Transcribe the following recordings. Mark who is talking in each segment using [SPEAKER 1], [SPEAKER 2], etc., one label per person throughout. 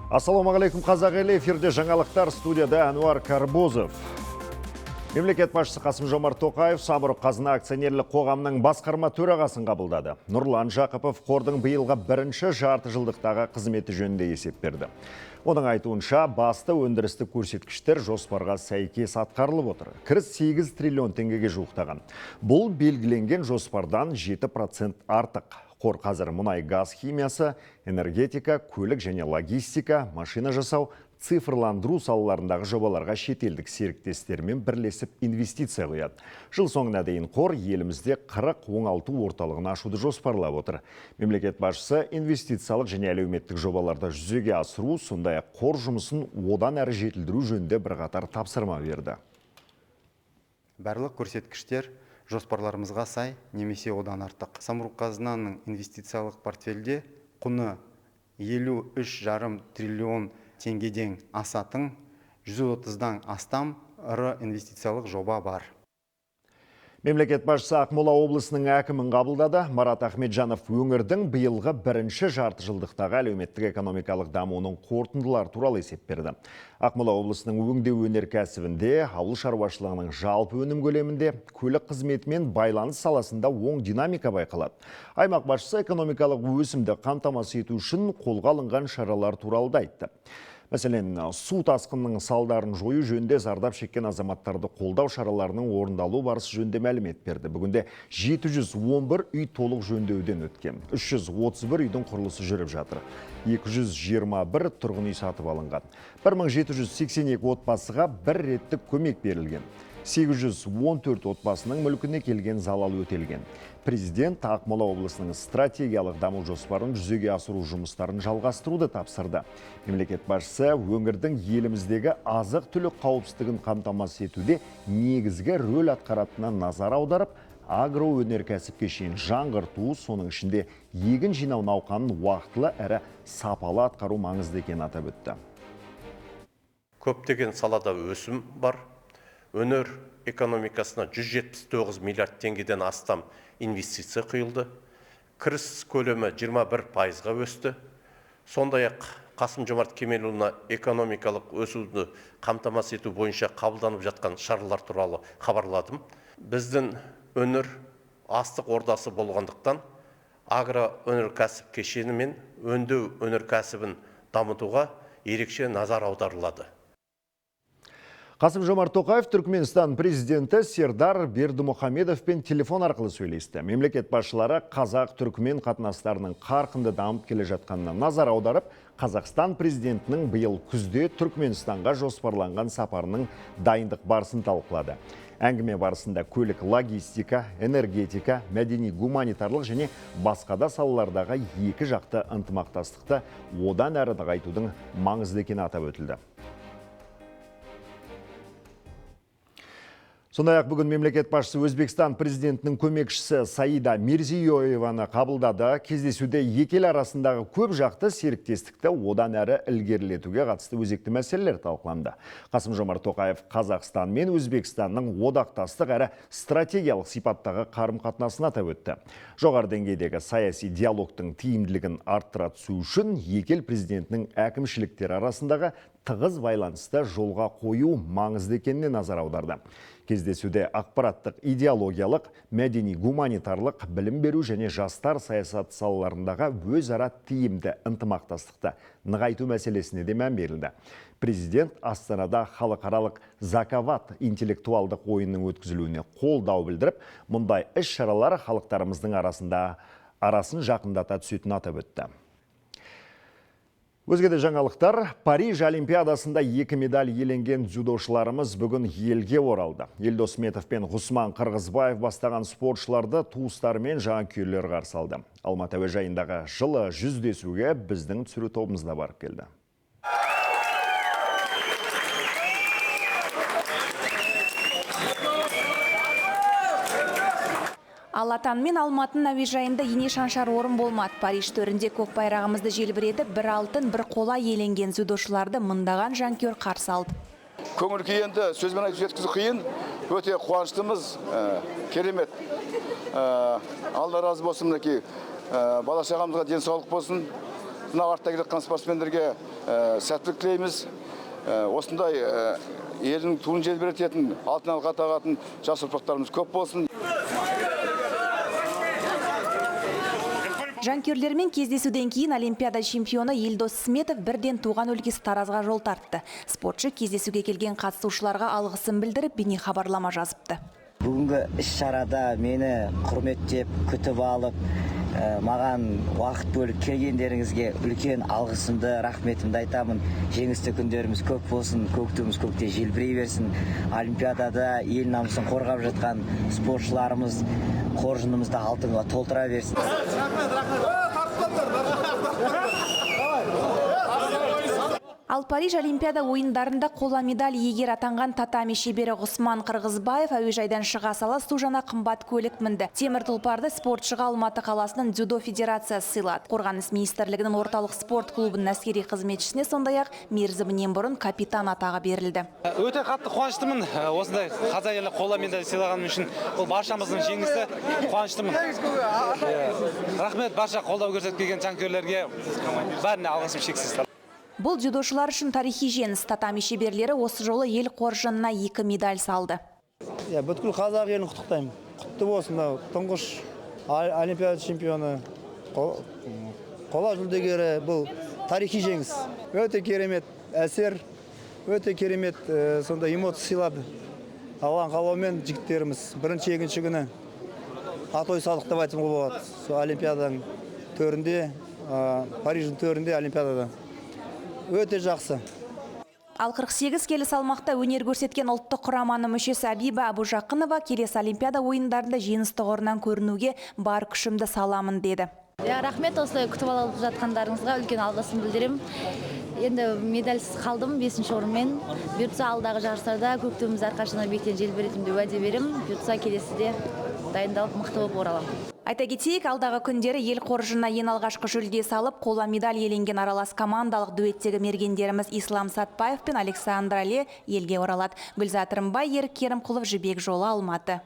[SPEAKER 1] Ассалаумағалейкум, қазақ елі, эфирде жаңалықтар, студияда Әнуар Карбозов. Мемлекет басшысы Қасым-Жомарт Тоқаев Самұрық Қазына акционерлік қоғамының басқарма төрағасын қабылдады. Нұрлан Жақыпов қордың биылғы бірінші жарты жылдықтағы қызметі жөнінде есеп берді. Оның айтуынша, басты өндірістік көрсеткіштер жоспарға сәйкес атқарылып отыр. Кіріс 8 триллион теңгеге жуықтаған. Бұл белгіленген жоспардан 7% артық. Қор қазір мұнай газ химиясы, энергетика, көлік және логистика, машина жасау, цифрландыру салаларындағы жобаларға шетелдік серіктестермен бірлесіп инвестиция құяды. Жыл соңына дейін қор елімізде 40 оңалту орталығын ашуды жоспарлап отыр. Мемлекет басшысы инвестициялық және әлеуметтік жобаларды жүзеге асыру, сондай-ақ қор жұмысын одан әрі жетілдіру жөнінде бірқатар тапсырма берді.
[SPEAKER 2] Барлық көрсеткіштер жоспарларымызға сай немесе одан артық. Самұрық Қазынаның инвестициялық портфельде құны 53,5 триллион теңгеден асатын 130-дан астам ірі инвестициялық жоба бар.
[SPEAKER 1] Мемлекет басшысы Ақмола облысының әкімін қабылдады. Марат Ахметжанов өңірдің биылғы бірінші жарты жылдықтағы әлеуметтік экономикалық дамуының қорытындылары туралы есеп берді. Ақмола облысының өңдеу өнеркәсібінде, ауыл шаруашылығының жалпы өнім көлемінде, көлік қызметі мен байланыс саласында оң динамика байқалады. Аймақ басшысы экономикалық өсімді қамтамасыз ету үшін қолға алынған шаралар туралы да айтты. Мәселен, су тасқынының салдарын жою жөнінде зардап шеккен азаматтарды қолдау шараларының орындалу барысы жөнінде мәлімет берді. Бүгінде 711 үй толық жөндеуден өткен. 331 үйдің құрылысы жүріп жатыр. 221 тұрғын үй сатып алынған. 1782 отбасыға бір реттік көмек берілген. 814 отбасының мүлкіне келген залал өтелген. Президент Ақмола облысының стратегиялық даму жоспарын жүзеге асыру жұмыстарын жалғастыруды тапсырды. Мемлекет басшысы өңірдің еліміздегі азық-түлік қауіпсіздігін қамтамасыз етуде негізгі рөл атқаратынына назар аударып, агроөнеркәсіп кешенін жаңғырту, соның ішінде егін жинау науқанын уақытылы әрі сапалы атқару маңызды екенін атап өтті.
[SPEAKER 3] Көптеген салада өсім бар. Өнер экономикасына 179 миллиард теңгеден астам инвестиция құйылды. Кіріс көлемі 21%-ға өсті. Сондай-ақ Қасым-Жомарт Кемелұлына экономикалық өсуді қамтамасыз ету бойынша қабылданып жатқан шаралар туралы хабарладым. Біздің өңір астық ордасы болғандықтан агроөнеркәсіп кешені мен өңдеу өнеркәсібін дамытуға ерекше назар аударылады.
[SPEAKER 1] Қасым-Жомарт Тоқаев Түркменстан президенті Сердар Бердімұхамедовпен телефон арқылы сөйлесті. Мемлекет басшылары қазақ-түркмен қатынастарының қарқынды дамып келе жатқанына назар аударып, Қазақстан президентінің биыл күзде Түркменстанға жоспарланған сапарының дайындық барысын талқылады. Әңгіме барысында көлік, логистика, энергетика, мәдени гуманитарлық және басқада салалардағы екі жақты ынтымақтастықты одан әрі нығайтудың маңызды екені атап өтілді. Сондай-ақ бүгін мемлекет басшысы Өзбекстан президентінің көмекшісі Саида Мирзиёеваны қабылдады. Кездесуде екі ел арасындағы көп жақты серіктестікті одан әрі ілгерілетуге қатысты өзекті мәселелер талқыланды. Қасым-Жомарт Тоқаев Қазақстан мен Өзбекстанның одақтастық әрі стратегиялық сипаттағы қарым-қатынасын атап өтті. Жоғары деңгейдегі саяси диалогтың тиімділігін арттыра түсу үшін екі ел президентінің әкімшіліктері арасындағы тығыз байланысты жолға қою маңызды екеніне назар аударды. Кездесуде ақпараттық, идеологиялық, мәдени гуманитарлық, білім беру және жастар саясаты салаларындағы өзара тиімді ынтымақтастықты нығайту мәселесіне де мән берілді. Президент Астанада халықаралық Закават интеллектуалдық ойынның өткізілуіне қолдау білдіріп, мұндай іс-шаралар халықтарымыздың арасын жақындата түсетінін атап өтті. Өзге де жаңалықтар. Париж Олимпиадасында екі медаль иеленген дзюдошыларымыз бүгін елге оралды. Елдос Сметов пен Ғұсман Қырғызбаев бастаған спортшыларды туыстары мен жанкүйерлер қарсы алды. Алматы әуежайындағы жылы жүздесуге біздің түсіру тобымыз да барып келді.
[SPEAKER 4] Алатан мен Алматының әуежайында ине шаншар орын болмады. Париж төрінде көк байрағымызды желбіретіп, бір алтын, бір қола иеленген дзюдошыларды мыңдаған жанкүйер қарсы алды.
[SPEAKER 5] Көңіл күй енді сөзбен айтып жеткізу қиын. Өте қуаныштымыз, керемет. Алла разы болсын, мінекей. Бала шағамызға денсаулық болсын. Мынау артта келе жатқан спортсмендерге сәттілік тілейміз. Осындай елдің туын желбірететін, алтын алқа тағатын жас ұрпақтарымыз көп болсын.
[SPEAKER 4] Жанкүйерлермен кездесуден кейін Олимпиада чемпионы Елдос Сметов бірден туған өлкесі Таразға жол тартты. Спортшы кездесуге келген қатысушыларға алғысын білдіріп, бейнехабарлама жазыпты.
[SPEAKER 6] Бүгінгі іс-шарада мені құрметтеп, күтіп алып, маған уақыт бөліп келгендеріңізге үлкен алғысымды, рахметімді айтамын. Жеңісті күндеріміз көп болсын, көк туымыз көкте желбірей берсін. Олимпиадада ел намысын қорғап жатқан спортшыларымыз қоржынымызды алтынға толтыра берсін.
[SPEAKER 4] Ал Париж Олимпиада ойындарында қола медаль иегері атанған татами шебері Ғұсман Қырғызбаев әуежайдан шыға сала су жаңа қымбат көлік мінді. Темір тұлпарды спортшыға Алматы қаласының дзюдо федерациясы сыйлады. Қорғаныс министрлігінің орталық спорт клубының әскери қызметшісіне сондай-ақ мерзімінен бұрын капитан атағы берілді.
[SPEAKER 7] Өте қатты қуаныштымын. Осындай қазақ еліне қола медаль сыйлағаным үшін бұл баршамыздың жеңісі, қуаныштымын. Рахмет барша қолдау көрсетіп келген жанкүйерлерге, бәріне алғысым шексіз.
[SPEAKER 4] Бұл дзюдошылар үшін тарихи жеңіс. Татами шеберлері осы жолы ел қоржынына 2 медаль салды.
[SPEAKER 8] Бүткіл қазақ елін құттықтаймын. Құтты болсын, мынау тұңғыш Олимпиада чемпионы, қола жүлдегері, бұл тарихи жеңіс. Өте керемет әсер, өте керемет сондай эмоция сыйлады. Алланың қалауымен жігіттеріміз бірінші, екінші күні атой салдық деп айтсам болады. Сол Олимпиаданың төрінде, Париждің төрінде Олимпиадада. Өте жақсы.
[SPEAKER 4] Ал 48 келі салмақта өнер көрсеткен ұлттық құраманың мүшесі Әбиба Абужақынова келесі Олимпиада ойындарында жеңіс тұғырынан көрінуге бар күшімді саламын деді.
[SPEAKER 9] Рахмет, осылай күтіп алып жатқандарыңызға үлкен алғысымды білдіремін. Енді медальсіз қалдым 5-ші орынмен. Бұйыртса алдағы жарыстарда көк туымызды әрқашан биіктен желбіретемін деп уәде беремін. Бұйыртса келесіде дайындалып мықты болып ораламын.
[SPEAKER 4] Айта кетейік, алдағы күндері ел қоржынына ең алғашқы жүлде салып, қола медаль иеленген аралас командалық дуэттегі мергендеріміз Ислам Сатпаев пен Александра Ле елге оралады. Гүлзат Рымбай, Ерік Керімқұлов, Жібек жолы, Алматы.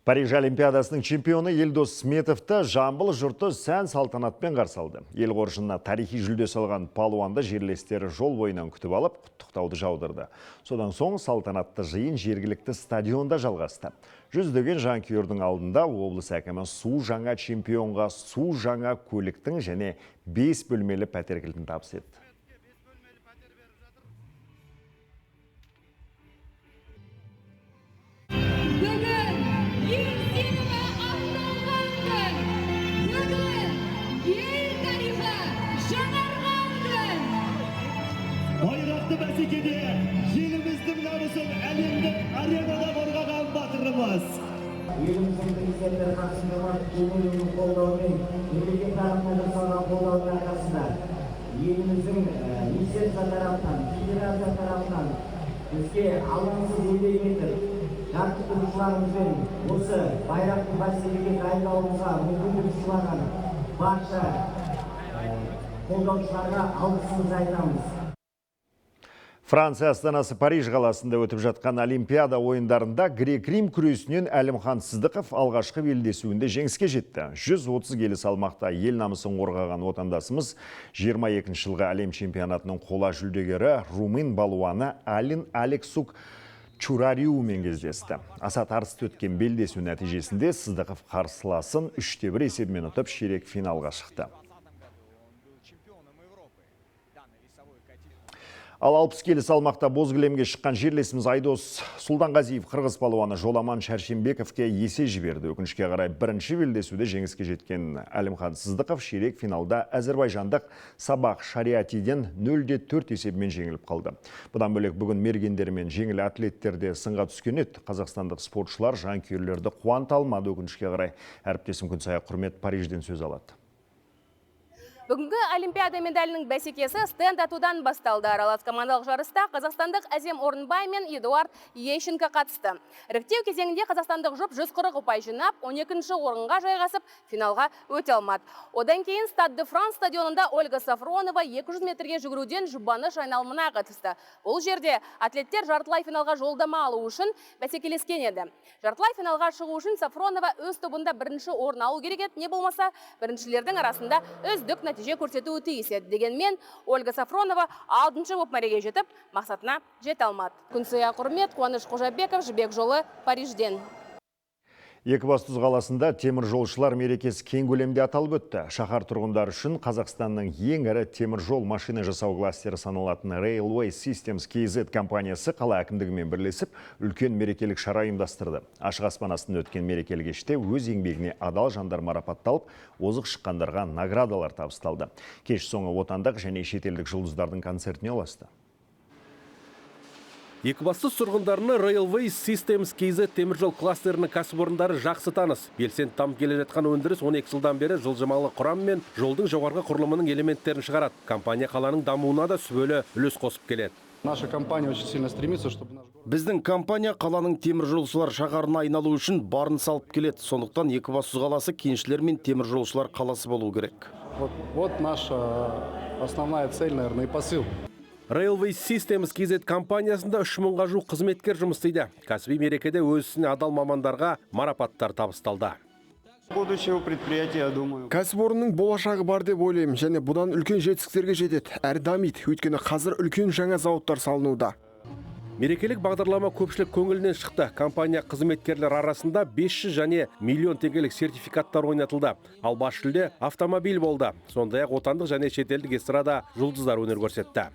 [SPEAKER 1] Париж Олимпиадасының чемпионы Елдос Сметовті Жамбыл жұрты сән салтанатпен қарсы алды. Ел қоржынына тарихи жүлде салған палуанды жерлестері жол бойынан күтіп алып, құттықтауды жаудырды. Содан соң салтанатты жиын жергілікті стадионда жалғасты. Жүздеген жанкүйердің алдында облыс әкімі су жаңа чемпионға су жаңа көліктің және 5 бөлмелі пәтер кілтін табыс етті.
[SPEAKER 10] Байрақты бәсекеде еліміздің намысын әлемдік аренада қорғаған батырымыз.
[SPEAKER 6] Еліміздің президенті Қасым-Жомарт Кемелұлының қолдауымен, мемлекет тарапынан жасалған қолдаудың арқасында еліміздің министерство тарапынан, федерация тарапынан бізге алаңсыз еңбек етіп, жаттықтырушыларымызбен осы байрақты бәсекеге дайындалуымызға мүмкіндік сыйлаған барша қолдаушыларға алғысымызды айтамыз.
[SPEAKER 1] Франция астанасы Париж қаласында өтіп жатқан Олимпиада ойындарында грек-рим күресінен Әлімхан Сыздықов алғашқы белдесуінде жеңіске жетті. 130 келі салмақта ел намысын қорғаған отандасымыз 22 жылғы әлем чемпионатының қола жүлдегері румын балуаны Алин Алексук Чурариумен кездесті. Аса тартысты өткен белдесу нәтижесінде Сыздықов қарсыласын 3-1 есебімен ұтып ширек финалға шықты. Ал 60 келі салмақта боз кілемге шыққан жерлесіміз Айдос Сұлтанғазиев қырғыз палуаны Жоламан Шәршенбековке есе жіберді. Өкінішке қарай бірінші белдесуде жеңіске жеткен Әлімхан Сыздықов ширек финалда әзербайжандық Сабах Шариатиден 0-4 есебімен жеңіліп қалды. Бұдан бөлек бүгін мергендер мен жеңіл атлеттер де сынға түскен еді. Қазақстандық спортшылар жанкүйерлерді қуанта алмады. Өкінішке қарай әріптесім Күнсая Құрмет Парижден сөз алады.
[SPEAKER 11] Бүгінгі Олимпиада медалінің бәсекесі стенд атудан басталды. Аралас командалық жарыста қазақстандық Әзем Орынбай мен Эдуард Ещенко қатысты. Іріктеу кезеңінде қазақстандық жұп 140 ұпай жинап, 12-ші орынға жайғасып, финалға өте алмады. Одан кейін Стад де Франс стадионында Ольга Сафронова 200 метрге жүгіруден жұбаныш айналымына қатысты. Бұл жерде атлеттер жартылай финалға жолдама алу үшін бәсекелескен еді. Жартылай финалға шығу үшін Сафронова өз тобында бірінші орын алу керек еді, не болмаса біріншілердің арасында үздік нәтиже нәтиже көрсетуі тиіс еді. Дегенмен Ольга Сафронова 6-шы болып мәреге жетіп, мақсатына жете алмады. Күнсия Құрмет, Қуаныш Қожабеков, Жібек жолы, Парижден.
[SPEAKER 1] Екібастұз қаласында темір жолшылар мерекесі кең көлемде аталып өтті. Шаһар тұрғындары үшін Қазақстанның ең ірі темір жол машина жасау кластері саналатын Railway Systems KZ компаниясы қала әкімдігімен бірлесіп үлкен мерекелік шара ұйымдастырды. Ашық аспан астында өткен мерекелік кеште өз еңбегіне адал жандар марапатталып, озық шыққандарға наградалар табысталды. Кеш соңы отандық және шетелдік жұлдыздардың концертіне ұласты.
[SPEAKER 12] Екібастұз тұрғындарына Railway Systems KZ теміржол кластерінің кәсіпорындары жақсы таныс. Белсенді дамып келе жатқан өндіріс 12 жылдан бері жылжымалы құрам мен жолдың жоғарғы құрылымының элементтерін шығарады. Компания қаланың дамуына да сүбелі үлес қосып келеді.
[SPEAKER 13] Наша компания очень сильно стремится, чтобы
[SPEAKER 14] Біздің компания қаланың теміржолшылар шаһарына айналу үшін барын салып келеді. Сондықтан Екібастұз қаласы кеншілер мен теміржолшылар қаласы болу керек.
[SPEAKER 13] Вот наша основная цель, наверное, и посыл.
[SPEAKER 12] Railway Systems KZ компаниясында 3000-ға жуық қызметкер жұмыс істейді. Кәсіби мерекеде өз ісіне адал мамандарға марапаттар табысталды.
[SPEAKER 15] Будущего предприятия, я думаю.
[SPEAKER 16] Кәсіпорынның болашағы бар деп ойлаймын және бұдан үлкен жетістіктерге жетеді, әрі дамиды. Өйткені қазір үлкен жаңа зауыттар салынуда.
[SPEAKER 12] Мерекелік бағдарлама көпшілік көңілінен шықты. Компания қызметкерлер арасында 500 және миллион теңгелік сертификаттар ойнатылды. Ал бас жүлде автомобиль болды. Сондай-ақ отандық және шетелдік эстрада жұлдыздар өнер көрсетті.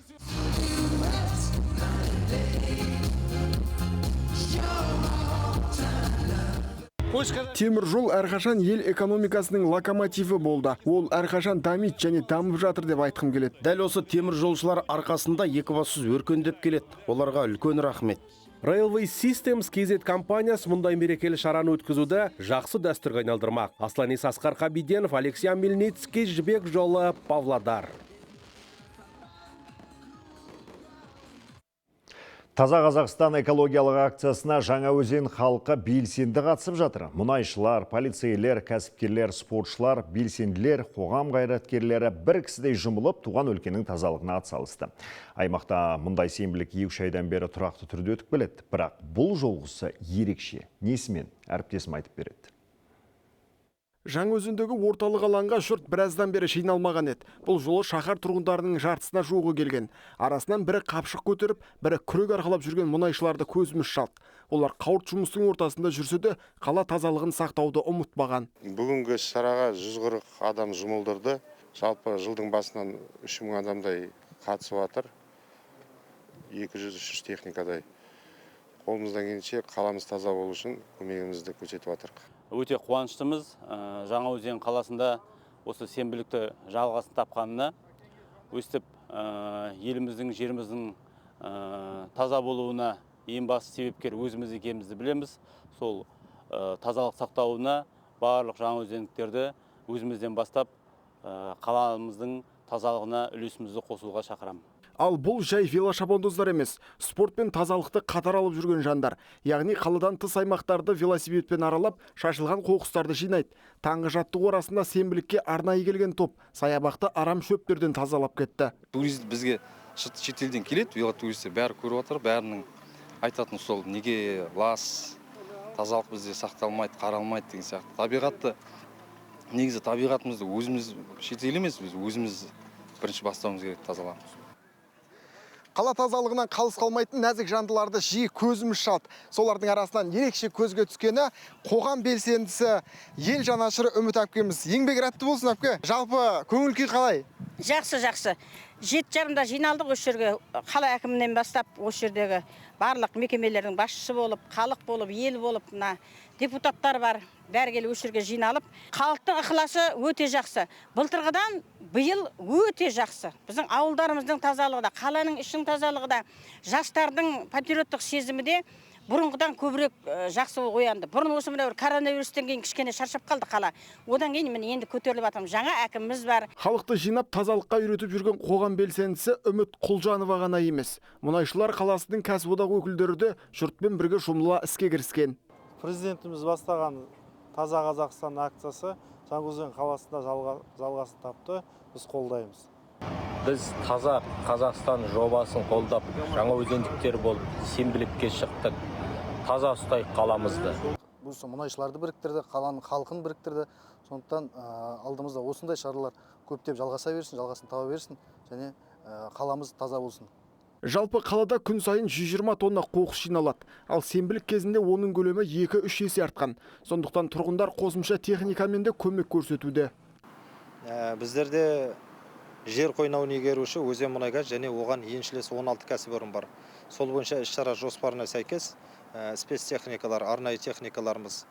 [SPEAKER 16] Темір жол әрқашан ел экономикасының локомотиві болды. Ол әрқашан дамиды және дамып жатыр деп айтқым келеді.
[SPEAKER 14] Дәл осы темір жолшылар арқасында Екібастұз өркендеп келеді. Оларға үлкен рахмет.
[SPEAKER 12] Railway Systems KZ компаниясы мұндай мерекелі шараны өткізуді жақсы дәстүрге айналдырмақ. Аслан Асқар Қабиденов, Алексей Мельницкий, Жібек жолы, Павлодар.
[SPEAKER 1] Таза Қазақстан экологиялық акциясына Жаңаөзен халқы белсенді қатысып жатыр. Мұнайшылар, полицейлер, кәсіпкерлер, спортшылар, белсенділер, қоғам қайраткерлері бір кісідей жұмылып, туған өлкенің тазалығына атсалысты. Аймақта мұндай сенбілік 2-3 айдан бері тұрақты түрде өтіп келеді. Бірақ бұл жолғысы ерекше. Несімен? Әріптесім айтып береді.
[SPEAKER 16] Жаңаөзендегі орталық алаңға жұрт біраздан бері жиналмаған еді. Бұл жолы шаһар тұрғындарының жартысына жуығы келген. Арасынан бірі қапшық көтеріп, бірі күрек арқалап жүрген мұнайшыларды көзіміз шалды. Олар қауырт жұмыстың ортасында жүрсе де, қала тазалығын сақтауды ұмытпаған.
[SPEAKER 17] Бүгінгі шараға 140 адам жұмылдырды. Жалпы жылдың басынан 3000 адамдай қатысып жатыр. 200-300 техникадай. Қолымыздан келгенше қаламыз таза болу үшін көмегімізді көрсетіп жатырмыз.
[SPEAKER 18] Өте қуаныштымыз. Жаңаөзен қаласында осы сенбілікті жалғасын тапқанына, өстіп еліміздің, жеріміздің таза болуына ең басты себепкер өзіміз екенімізді білеміз. Сол тазалық сақтауына барлық жаңаөзендіктерді өзімізден бастап қаламыздың тазалығына үлесімізді қосуға шақырамын.
[SPEAKER 16] Ал бұл жай велошабандоздар емес, спорт пен тазалықты қатар алып жүрген жандар. Яғни қаладан тыс аймақтарды велосипедпен аралап, шашылған қоқыстарды жинайды. Таңғы жаттығу арасында сенбілікке арнайы келген топ саябақты арам шөптерден тазалап кетті.
[SPEAKER 19] Турист бізге шетелден келеді, велотуристер бәрі көріп отыр, бәрінің айтатын сол неге лас, тазалық бізде сақталмайды, қаралмайды деген сияқты. Табиғатты, негізі табиғатымызды өзіміз, шетел емес, біз өзіміз бірінші бастауымыз керек тазалауымыз.
[SPEAKER 16] Қала тазалығынан қалыс қалмайтын нәзік жандыларды жиі көзіміз шалды. Солардың арасынан ерекше көзге түскені қоғам белсендісі, ел жанашыры Үміт әпкеміз. Еңбек рәтті болсын, әпке. Жалпы көңіл күй қалай?
[SPEAKER 20] Жақсы, жақсы. 7:30-да жиналдық осы жерге. Қала әкімінен бастап осы жердегі барлық мекемелердің басшысы болып, халық болып, ел болып, мына депутаттар бар, бәрі келіп осы жерге жиналып. Халықтың ықыласы өте жақсы. Былтырғыдан биыл өте жақсы. Біздің ауылдарымыздың тазалығы да, қаланың ішінің тазалығы да, жастардың патриоттық сезімі де бұрынғыдан көбірек жақсы оянды. Бұрын осы мына бір коронавирустен кейін кішкене шаршап қалды қала. Одан кейін міне енді көтеріліп жатырмыз. Жаңа әкіміміз бар.
[SPEAKER 16] Халықты жинап тазалыққа үйретіп жүрген қоғам белсендісі Үміт Құлжанова ғана емес. Мұнайшылар қаласының кәсіподақ өкілдері де жұртпен бірге жұмыла іске кіріскен.
[SPEAKER 8] Президентіміз бастаған Таза Қазақстан акциясы Жаңаөзен қаласында жалғасын тапты. Біз қолдаймыз.
[SPEAKER 21] Біз Таза Қазақстан жобасын қолдап, жаңаөзендіктер болып сенбілікке шықтық. Таза ұстайық қаламызды.
[SPEAKER 2] Осы мұнайшыларды біріктірді, қаланың халқын біріктірді. Сондықтан алдымызда осындай шаралар көптеп жалғаса берсін, жалғасын таба берсін және қаламыз таза болсын.
[SPEAKER 16] Жалпы қалада күн сайын 120 тонна қоқыс жиналады. Ал сенбілік кезінде оның көлемі 2-3 есе артқан. Сондықтан тұрғындар қосымша техникамен де көмек көрсетуде.
[SPEAKER 22] Біздерде жер қойнауын игеруші Өзенмұнайгаз және оған еншілес 16 кәсіпорын бар. Сол бойынша іс-шара жоспарына сәйкес спецтехникалар, арнайы техникаларымыз,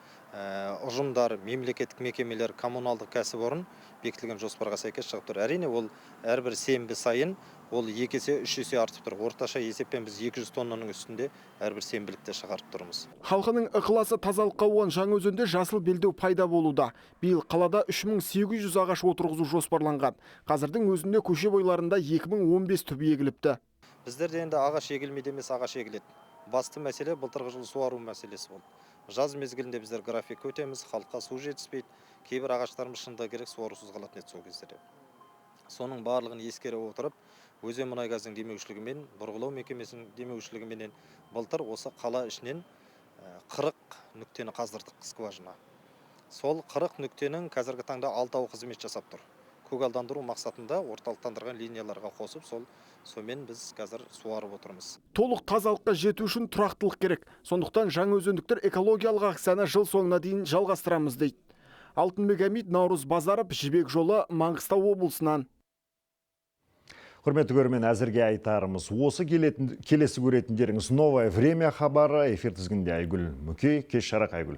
[SPEAKER 22] ұжымдар, мемлекеттік мекемелер, коммуналдық кәсіпорын бекітілген жоспарға сәйкес шығып тұр. Әрине, ол әрбір сенбі сайын ол 2 есе, 3 есе артып тұр. Орташа есеппен біз 200 тоннаның үстінде әрбір сенбілікте шығарып тұрмыз.
[SPEAKER 16] Халқының ықыласы тазалыққа ауған Жаңаөзенде жасыл белдеу пайда болуда. Биыл қалада 3800 ағаш отырғызу жоспарланған. Қазірдің өзінде көше бойларында 2015 түп егіліпті.
[SPEAKER 22] Біздерде енді ағаш егілмейді емес, ағаш егіледі. Басты мәселе былтырғы жылы суару мәселесі болды. Жаз мезгілінде біздер график өтеміз, халыққа су жетіспейді. Кейбір ағаштарымыз шындығы керек суарусыз қалатын еді сол кездерде. Соның барлығын ескере отырып, Өзенмұнайгаздың демеушілігімен, бұрғылау мекемесінің демеушілігіменен былтыр осы қала ішінен 40 нүктені қаздырдық, скважина. Сол 40 нүктенің қазіргі таңда 6-ауы қызмет жасап тұр. Көгалдандыру мақсатында орталықтандырған линияларға қосып, сонымен біз қазір суарып отырмыз.
[SPEAKER 16] Толық тазалыққа жету үшін тұрақтылық керек. Сондықтан жаңаөзендіктер экологиялық акцияны жыл соңына дейін жалғастырамыз дейді. Алтынбек Әмид, Наурыз Базаров, Жібек жолы, Маңғыстау облысынан.
[SPEAKER 1] Құрметті көрермен, әзірге айтарымыз осы. Келесі көретіндеріңіз Новое время хабары. Эфир тізгінде Айгүл Мүкей. Кеш жарық, Айгүл.